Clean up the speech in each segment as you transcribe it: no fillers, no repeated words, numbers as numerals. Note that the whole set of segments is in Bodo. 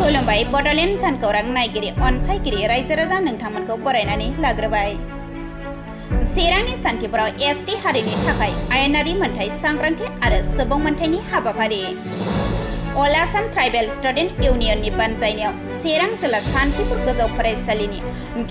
खुलुमबाय बड'लेण्ड सानखौरां नायगिरि अनसायगिरि रायजो राजा नोंथांमोनखौ बरायनानै लाग्रोबाय। चिरांनि सान्थिपुराव एसटि हारिनि थाखाय आयेनारि मोनथाय सांग्रांथि आरो सुबुं मोनथायनि हाबाफारि। अल आसाम ट्राइबेल स्टुडेन्ट इउनियननि बानजायनायाव चिरां जिल्ला सान्थिपुर गोजौ फरायसालिनि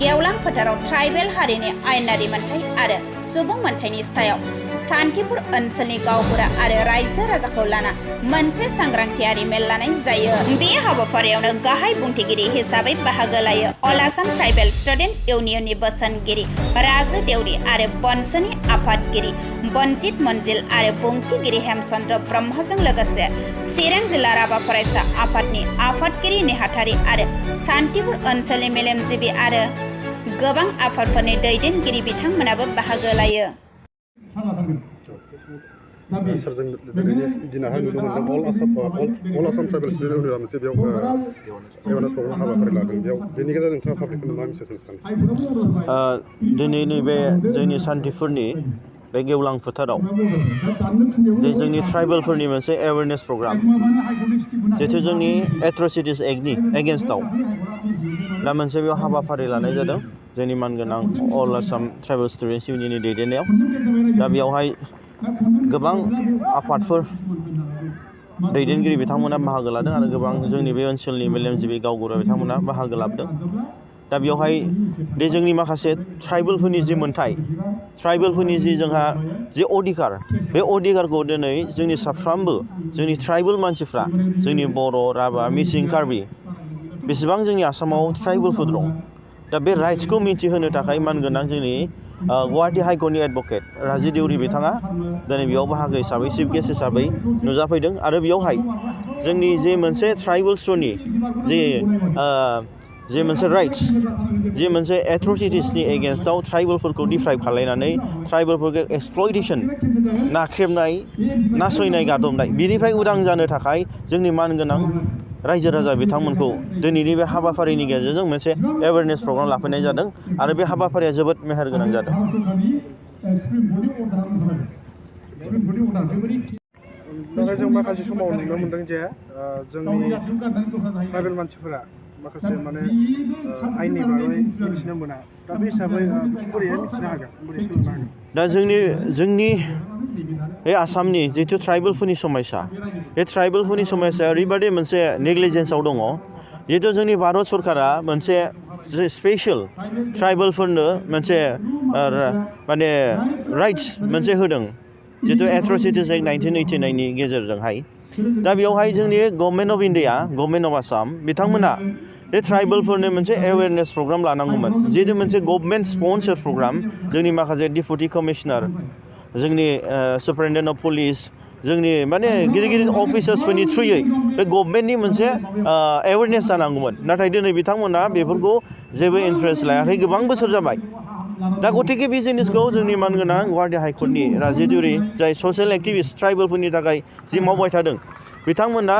गेवलां फोथाराव ट्राइबेल हारिनि आयेनारि मोनथाय आरो सुबुं मोनथायनि सायाव सान्थिपुर ओनसोलनि गावबुरा आरो रायजो राजाखौ लाना मोनसे सांग्रांथियारि मेल लानाय जायो। बे हाबाफारियावनो गाहाय बुंथिगिरि हिसाबै बाहागो लायो अल आसाम ट्राइबेल स्टुडेन्ट इउनियननि बोसोनगिरि राजु देउरि आरो बनसुनि आफादगिरि बनजित मनजिल आरो बुंथिगिरि हेमचन्द्र ब्रह्मजों लोगोसे चिरां जिल्ला राभा फरायसा आफादनि आफादगिरि नेहाथारि आरो सान्थिपुर ओनसोलनि मेलेमजिबि आरो गोबां आफादफोरनि दैदेनगिरि बिथांमोनाबो बाहागो लायो। सारजों दिनैहाय नुनो मोनदों अल आसाम ट्राइबेल स्टुडेन्ट इउनियनआ मोनसे बेयाव एवारनेस प्रग्राम हाबाफारि लादों। बेयाव बेनि गेजेरजों नोंथाङा पाब्लिकनो मा मेसेज होनो सानो? दिनै नैबे जोंनि सान्थिपुरनि बे गेवलां फोथाराव जोंनि ट्राइबेलफोरनि मोनसे एवारनेस प्रग्राम जिहेथु जोंनि एट्रसिटिस एक्टनि एगेन्स्टआव दा मोनसे बेयाव हाबाफारि लानाय जादों जोंनि मानगोनां अल आसाम ट्राइबेल स्टुडेन्टस इउनियननि दैदेननायाव। दा बेयावहाय गोबां आफादफोर दैदेनगिरि बिथांमोना बाहागो लादों आरो गोबां जोंनि बे ओनसोलनि मेलेमजिबि गावबुरा बिथांमोना बाहागो लादों। दा बेयावहाय बे जोंनि माखासे ट्राइबेलफोरनि जि मोन्थाय ट्राइबेलफोरनि जोंहा जि अधिकार बे अधिकारखौ दिनै जोंनि साफ्रोमबो जोंनि ट्राइबेल मानसिफ्रा जोंनि बर' राभा मिसिं कार्बि बेसेबां जोंनि आसामाव ट्राइबेलफोर दं दा बे राइट्सखौ मिथिहोनो थाखाय मानगोनां जोंनि गुवाहाटी हाइकर्टनि एडभकेट राजु देउरि बिथाङा दिनै बेयाव बाहागो हिसाबै चिफ गेस्ट हिसाबै नुजाफैदों आरो बेयावहाय जोंनि जे मोनसे ट्राइबेल्सफोरनि जे मोनसे राइट्स जे मोनसे एट्रसिटिसनि एगेन्स्टआव ट्राइबेलफोरखौ डिफ्राइब खालायनानै ट्राइबेलफोरखौ एक्सप्लयटेसन नाख्रेबनाय नासयनाय गादबनाय बिनिफ्राय उदां जानो थाखाय जोंनि मानगोनां रायजो राजा बिथांमोनखौ दिनैनि बे हाबाफारिनि गेजेरजों मोनसे एवारनेस प्रग्राम लाफैनाय जादों आरो बे हाबाफारिया जोबोद मेहेर गोनां जादों। जों माखासे समाव नुनो मोनदों जे जोंनि ट्राइबेल मानसिफोरा माखासे माने आयेननि बागै मिथिनो मोना। दा बे हिसाबै बोरैहाय मिथिनो हागोन बोरै सोलोंनो हागोन? दा जोंनि बे आसामनि जिथु ट्राइबेलफोरनि समस्या बे ट्राइबेलफोरनि समस्याया ओरैबायदि मोनसे नेग्लिजेन्सआव दङ जिहेतु जोंनि भारत सरकारा मोनसे स्पेशल ट्राइबेलफोरनो मोनसे माने राइट्स मोनसे होदों जितु एट्रसिटिस एक्ट 1989नि गेजेरजोंहाय। दा बेयावहाय जोंनि government of India government of Assam बिथांमोना बे ट्राइबेलफोरनो मोनसे एवेयारनेस प्रग्राम लानांगौमोन जिहेतु मोनसे गभर्नमेन्ट स्पन्सर प्रग्राम जोंनि माखासे डिपुटि कमिशनार जोंनि सुपारिनटेन्डेन्ट अफ पुलिस जोंनि माने गिदिर गिदिर अफिसार्सफोरनि थ्रुयै बे गभर्नमेन्टनि मोनसे एवेयारनेस जानांगौमोन नाथाय दिनै बिथांमोना बेफोरखौ जेबो इन्टारेस्ट लायाखै गोबां बोसोर जाबाय। दा गतिके बे जिनिसखौ जोंनि मानगोनां गुवाहाटी हाइकर्टनि राजु देउरि जाय ससियेल एक्टिभिस्ट ट्राइबेलफोरनि थाखाय जि मावबाय थादों बिथांमोना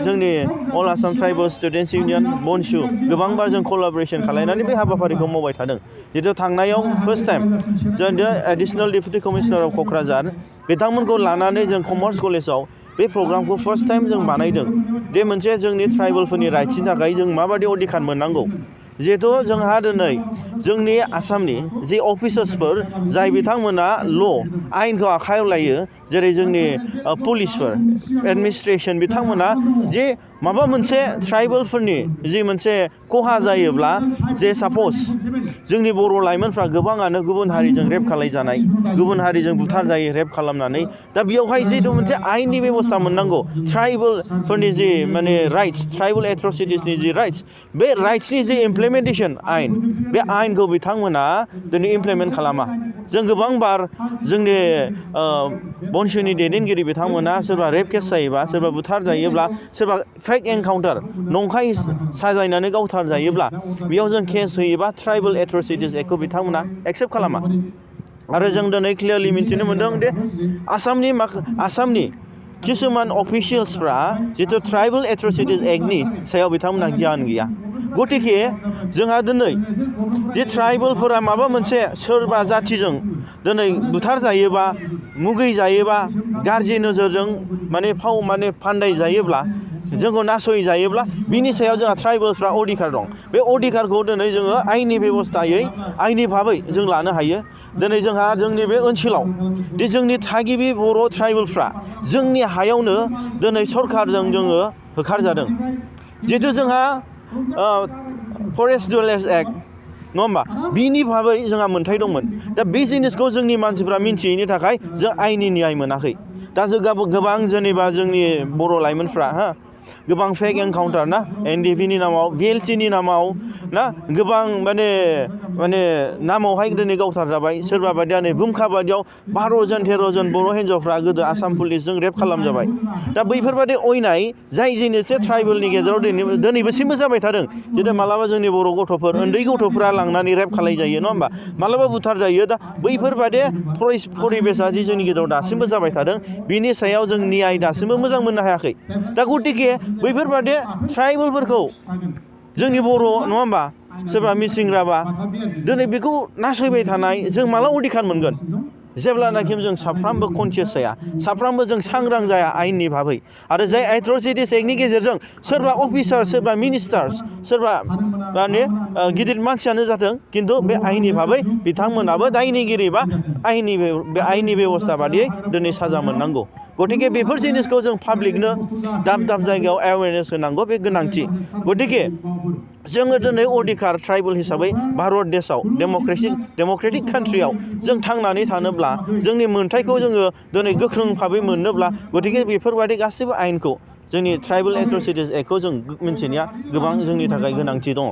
जोंनि अल आसाम ट्राइबेल स्टुडेन्टस इउनियन बनसु गोबांबार जों कलाबरेसन खालायनानै बे हाबाफारिखौ मावबाय थादों। जितु थांनायाव फार्स्ट टाइम जों additional deputy commissioner of Kokrajhar बिथांमोनखौ लानानै जों कमार्स कलेजाव बे प्रग्रामखौ फार्स्ट टाइम जों बानायदों। बे मोनसे जोंनि ट्राइबेलफोरनि राइट्सनि थाखाय जों माबायदि अधिकार मोननांगौ जिहेतु जोंहा दिनै जोंनि आसामनि जि अफिसार्सफोर जाय बिथांमोना आयेनखौ आखायाव लायो जेरै जोंनि पुलिसफोर एडमिनिस्ट्रेसन बिथांमोना जे माबा मोनसे ट्राइबेलफोरनि जि मोनसे खहा जायोब्ला जे साप'ज जोंनि बर' लाइमोनफ्रा गोबाङानो गुबुन हारिजों रेप खालायजानाय गुबुन हारिजों बुथारजायो रेप खालामनानै दा बेयावहाय जिहेतु मोनसे आयेननि बेबस्था मोननांगौ ट्राइबेलफोरनि जि माने राइट्स ट्राइबेल एट्रसिटिसनि जि राइट्स बे राइट्सनि जि इमप्लिमेन्टेसन आयेन बे आयेनखौ बिथांमोना दिनै इमप्लिमेन्ट खालामा। जों गोबां बार जोंनि बनसुनि दैदेनगिरि बिथांमोना सोरबा रेप केस जायोबा सोरबा बुथार जायोब्ला सोरबा फेक एनकाउन्टार नंखाय साजायनानै गावथार जायोब्ला बेयाव जों केस होयोबा ट्राइबेल एट्रसिटिस एक्टखौ बिथांमोना एक्सेप्ट खालामा। आरो जों दिनै क्लियारलि मिन्थिनो मोनदों दे आसामनि किसुमान अफिसियेल्सफ्रा जितु ट्राइबेल एट्रसिटिस एक्टनि सायाव बिथांमोनहा गियान गैया। गतिके जोंहा दिनै जे ट्राइबेलफोरा माबा मोनसे सोरबा जाथिजों दिनै बुथार जायोबा मुगै जायोबा गाज्रि नोजोरजों माने फान्दाय जायोब्ला जोंखौ नासयजायोब्ला बिनि सायाव जोंहा ट्राइबेलफ्रा अधिकार दं बे अधिकारखौ दिनै जोङो आयेननि बेबस्थायै आयेननि भाबै जों लानो हायो दिनै जोंहा जोंनि बे ओनसोलाव दि जोंनि थागिबि बर' ट्राइबेलफ्रा जोंनि हायावनो दिनै सरकारजों जोङो होखारजादों जिहेतु जोंहा फरेस्ट डिवेलप्मेन्ट एक्ट नङा होमबा बिनि भाबै जोंहा मोन्थाय दंमोन दा बे जिनिसखौ जोंनि मानसिफ्रा मिन्थियैनि थाखाय जों आयेननि न्याय मोनाखै दा जों गोबां जेनेबा जोंनि बर' लाइमोनफ्रा गोबां फेक एनकाउन्टार ना एनडिपिनि नामाव भिएलटिनि नामाव ना गोबां माने नामावहाय दिनै गावथार जाबाय सोरबा बायदिया नै बुमखा बायदियाव 12 जन 13 जन बर' हिन्जावफ्रा गोदो आसाम पुलिसजों रेप खालामजाबाय दा बैफोरबायदि अयनाय जाय जिनिससे ट्राइबेलनि गेजेराव दिनैबोसिमबो जाबाय थादों जेरै मालाबा जोंनि बर' गथ'फोर उन्दै गथ'फोरा लांनानै रेप खालामजायो नङा होमबा मालाबा बुथार जायो दा बैफोरबायदि परिबेसा जि जोंनि गेजेराव दासिमबो जाबाय थादों बिनि सायाव जों न्याय दासिमबो मोजां मोननो हायाखै दा गतिके बैफोरबादि ट्राइबेलफोरखौ जोंनि बर' नङा होमबा सोरबा मिसिंग्राबा दिनै बेखौ नासयबाय थानाय जों माला अधिकार मोनगोन जेब्लानाखि जों साफ्रोमबो कनसियास जाया साफ्रोमबो जों सांग्रां जाया आयेननि भाबै आरो जाय एट्रसिटिस एक्टनि गेजेरजों सोरबा अफिसार सोरबा मिनिस्टार्स सोरबा माने गिदिर मानसियानो जाथों खिन्थु बे आयेननि भाबै बिथांमोनाबो दायनिगिरि बा आयेननि बेबस्था बादियै दिनै साजा मोननांगौ गतिके बेफोर जिनिसखौ जों पाब्लिकनो दाब दाब जायगायाव एवेयारनेस होनांगौ बे गोनांथि गतिके जोङो दिनै अधिकार ट्राइबेल हिसाबै भारत देशआव डेम'क्रेटिक कान्ट्रियाव जों थांनानै थानोब्ला जोंनि मोन्थायखौ जोङो दिनै गोख्रों भाबै मोननोब्ला गतिके बेफोरबायदि गासैबो आयेनखौ जोंनि ट्राइबेल एट्रसिटिस एक्टखौ जों मिन्थिनाया गोबां जोंनि थाखाय गोनांथि दङ